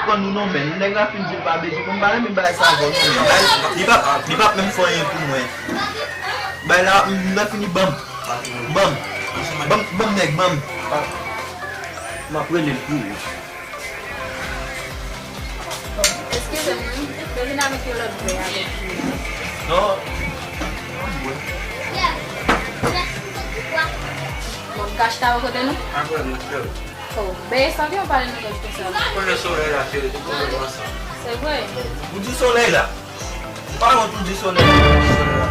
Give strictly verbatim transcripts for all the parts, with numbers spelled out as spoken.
Ban nou non, men nèg la fin di l pa bezwen mwen, m pa renmen bagay sa avè w non, men. Li p ap, li p ap menm fè anyen pou mwen. Bagay la, m nan fini, ban m. Ban m. Ban m, ban m nèg, ban m. M ap rele l pou ou. Eskize m wi, m te vin avèk yon lòt vè avèk ou. Non. Bon, m ka chita bò kote nou? Pa pwoblèm, non, frè. Oh, bèye santi w pale nan lòt konsa. Konnen solèy la, cheri, tout pwoblèm ansanm. Se vre? Ou di solèy la? Ou pa wont ou di solèy la? Solèy la.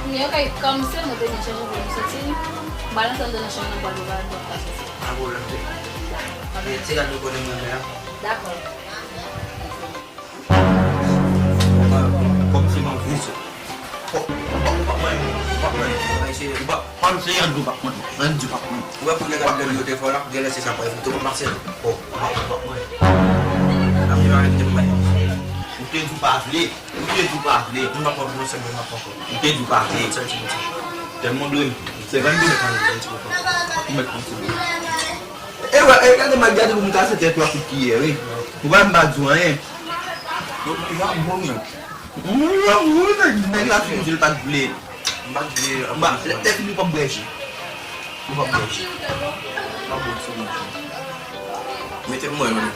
Men, ok, kòm se mwen te vin chèche pou m soti, m pral antre anndan nan chanm nan pou al prepare pou m ka soti. Pa pwoblèm, cheri. Ok. Men, ti gad nou konnen mwen menm. Dakò. Kòm se mwen vle sou. Kò, ou pa, ou pa mwen, ou pa mwen. Ay, se ou pa, pa m se Yandou pa mwen. Yandou pa mwen. Ou wè pou nèg ap dèm yo te fò la, genlè se sa pral vin tou pase. Kò, ou pa, ou pa mwen. Ap di pa rete mwen. Ou te di w pa vle. Ou te di w pa vle. M pa konprann non sèlman m ap konprann. Ou te di w pa vle. Sèl ti piti. Tèlman dwe. Senkant dola. Ou mèt konn ti dwe. E wè, e gade m ap gade pou m kase tèt ou ak kout kiyè, wi. Ou pa m pa di w anyen. Yo, yo ap bon, men. Mwen, mwen, nèg, nèg la fin di l pa t vle. M pa t vle. Ba, lè, lè fini, w p ap bwè ji. Ou p ap bwè ji. M ap bwè ti ji. Mete m mwen, men.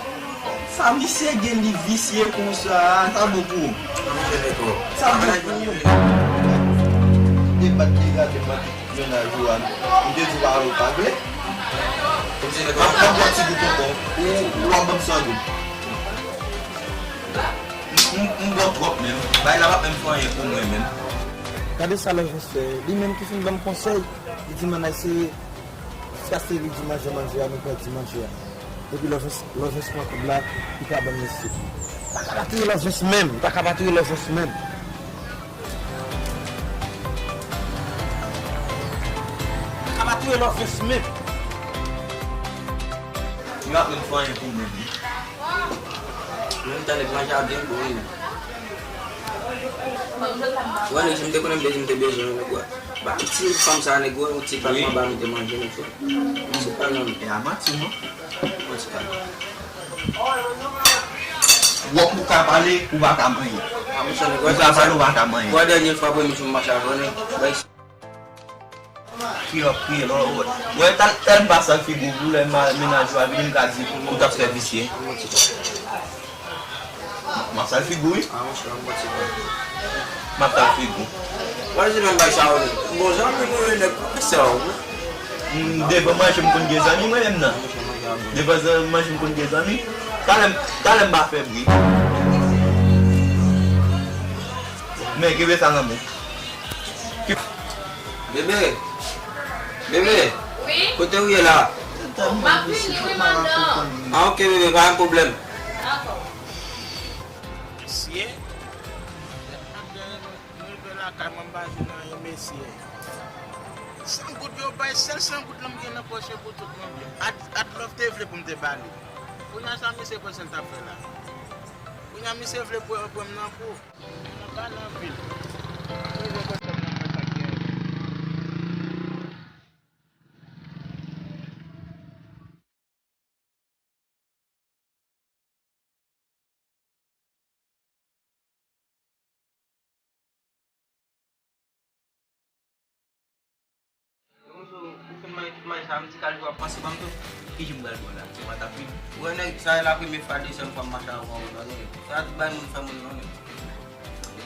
Sa misye gen li visye konsa, sa bon pou ou. Sa bon pou ou. Debat li gade mwen. Mennaj ou a, m te di w pa, ou pa vle. M ap, m ap bwè ti gout ankò. Ou, ou ap ban m san goud. M, m, m bwè twòp menm. Bagay la p ap menm fè anyen pou mwen menm. Gade sa Lòjens fè. Li menm ki fin ban m konsèy. Li di m ann al eseye, jiskaske li di manje, manje a, nou pèdi manje a. Epi Lòjens, Lòjens pran koub la, li pa ban m mesye. Pa ka pa touye Lòjens menm. Pa ka pa touye Lòjens menm. Sa va touye Lòjens menm. Yo ap menm fè anyen pou mwen, wi. Menm tan nèg manje a byen bon, wi. Wè, nèg, si m te konnen m te di m te bezwen yon nèg, wè. Ba, ti fanm sa, nèg, wè, yon ti pal mwen ba m te manje, nèg, wè. Ti pal nan. E a manti, non? Yon ti pal. Wòk ou ka pale, ou pa ka manyen. A, monchè, nèg, ou ka pale, ou pa ka manyen. Wè, dènye fwa, premye jou m mache avè w, nèg. Bay. Kriye, ap kriye, lò, wè, wè, tèl, tèl m pa sal figi w, pou lè ma-, mennaj ou a vini, m ka di, ou t ap fè visye. M ap sal figi w, wi. A, monchè, m pati pran. M ap sal figi w. Wè, se menm bagay sa, wi. Bon, zanmi nou, wi, nèg, se w, wi. Mm, devan manje, m konn gen zanmi, mwen menm nan. Devan zan-, manje, m konn gen zanmi. Talè m, talè m pa fè bri. Men, kenbe sa nan men w. Bebe! Bebe! Wi? Kote w ye la? M ap vini, wi, manman. A, ok, bebe, pa gen pwoblèm. Dakò. Mesye, lè maten, nou rive lakay mwen, m pa jwenn anyen, mesye. San goud yo bay, sèl san goud lan m gen nan pòch yo pou tout mwen. Ad, Adlove te vle pou m te ba li. Kounye a sa misye panse l t ap fè la? Kounye a misye vle pran, pran m nan kou. Mwen pa nan vil. Mwen rive kote m nan mwen pa gen. Yo, monchè, ou fin manje tout manje sa, m di kal jou ap panse ban m tou. Ki jou m pral pran la? Se mwen t ap vin. Ou wè nèg sa, e la premye fwa, dezyèm fwa m mache avè w, ou konnen. Sa tout bay moun fè moun konnen.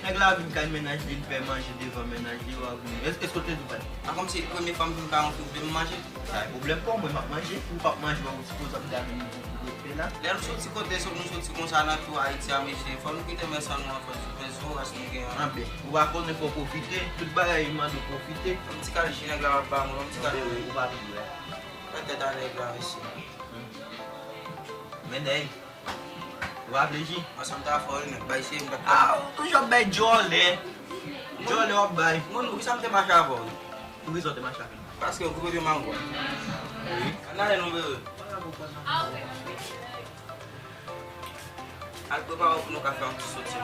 Nèg la vin kay mennaj li, l fè manje devan mennaj li, w ap vin. Èske, èske w te di w pa t? A, kòmsi premye fwa m vin kay yon fi, ou vle m manje? Sa e pwoblèm pa w, mwen m ap manje. Ou p ap manje, w ap sipoze ap gade m pou, pou, pou, la. Lè nou soti kote, sot, nou soti konsa nan tou Ayiti a, mesye, fò nou kite mès an nou an fò, mès voras nou gen an. Anben, ou pa konnen fò w pwofite, tout bagay mande w pwofite. Yon ti kal ji nèg la ap ba mwen, yon ti kal ji. Ou pa vle. Fè tèt a nèg la, mesye. Men nèg, ou pa vle ji? Ansanm ta fò, wi, nèg, bay se, m pa t. A, ou toujou ap bay djòlè. Djòlè w ap bay. Moun, poukisa m te mache avè w? Poukisa w te mache avè m? Paske ou kote mango. Wi. Ann ale non, bebe. Al prepare w pou nou ka fè yon ti soti.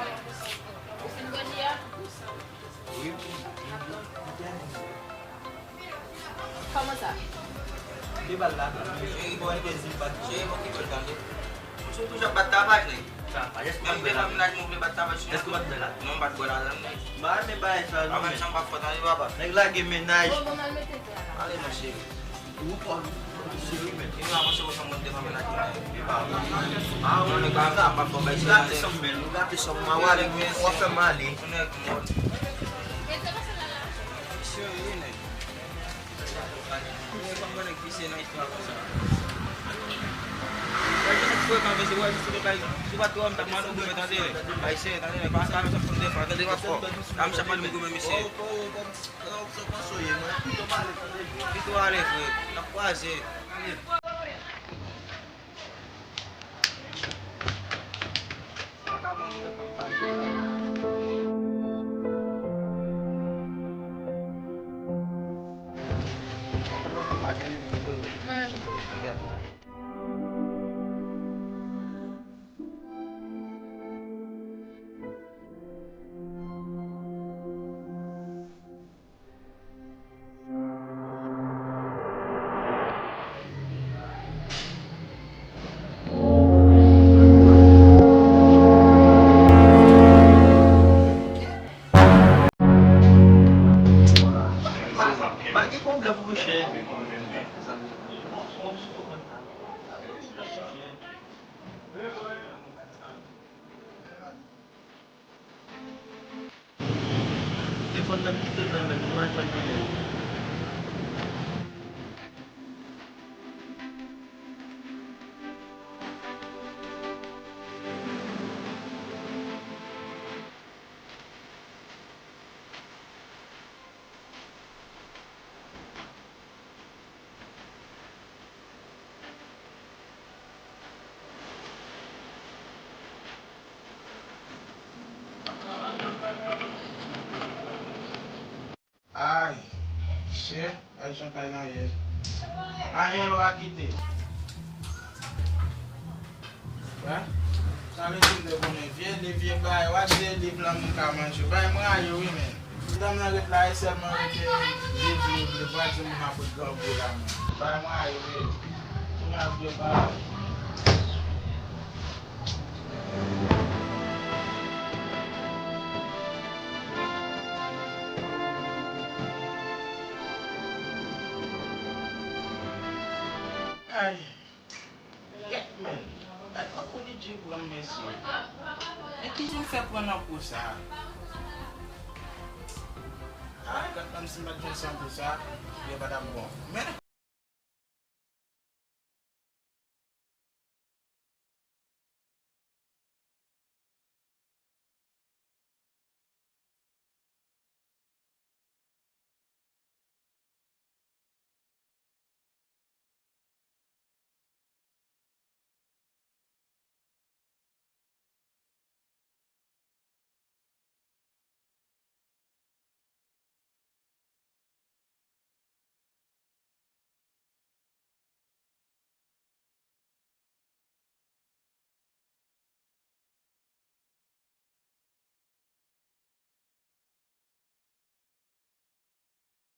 Ou fin bwè ji a? Wi. Kòman sa? Li bal la. Cheri, bon, li te di m pa t. Cheri, bon, ki bèl tande. Ou toujou ap bat tabak, nèg? Tabak, èske w pa t bwè ladan? Menm devan mennaj mwen, ou vle bat tabak sou mwen? Èske w pa t bwè ladan? Non, m pa t bwè ladan, nèg. M pa renmen jan w ap fè, tande, papa. Nèg lage mennaj. Bon, bon, al mete dra la. Ale, monchè. Ou kò, ou seri, men. Vin avanse ou sanm mwen devan mennaj mwen. E pa vre. Ah, non, nèg, pa, pa, pa, pa, bay seri, gate sanm mwen, ou gate sanm mwen, w ale, w ap fè m ale. Nèg mò. Seri, nèg. Mwen pa konn nèg visye nan istwa konsa. Nèg yo nèg frekan, mesye, wè, jis tout bagay. Si w pa t wè m, t ap mande w goumen, tande, nèg. Bay seri, tande, nèg. Pa sa, sa konn defwa, tande, pa fò. Sa, misye ap mande m goumen, mesye. Pito ale, fre. N ap kwaze. Telefòn nan kite nan men m, mwen jwenn nimewo. Ay, chè, ay jan kay lan ye. Anyen yo pa kite. Wè? Sa vle di m te konnen vye liv, vye bagay, w a di liv lan moun ka manje. Bay mwen a yo wi, men. Ti dam nan ret la, e sèlman rete liv, liv, liv, w a di moun ap ret grangou la, men. Bay mwen a yo, men. Tou la vye bagay. Ay, gèt men. Gad tankou li djibran, mesye. Men kijan m fè pran nan kou sa a? Ay, gad menm si m pa t jwenn san pou sa, yo pa t ap bon. Men,